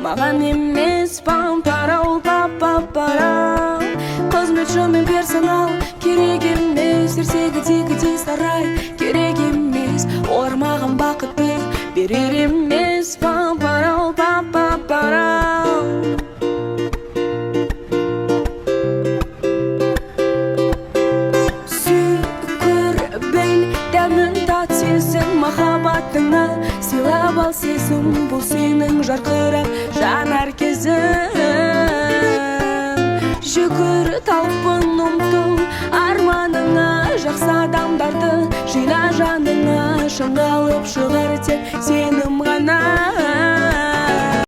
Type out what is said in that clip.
Маған емес. Пам парау па па парам. Қызметші мен персонал керек емес, ертегідегідей сарай керек емес, олар маған бақытты берер емес. Пам парау па па парам. Сүй, көр, біл, дәмін тат, сезін махаббаттың, ал сыйлап ал сезім, бұл сенің жарқырап жанар кезің. Жүгір, талпын, ұмтыл арманыңа, жақсы адамдарды жина жаныңа, шыңға алып шығар тек сенім ғана.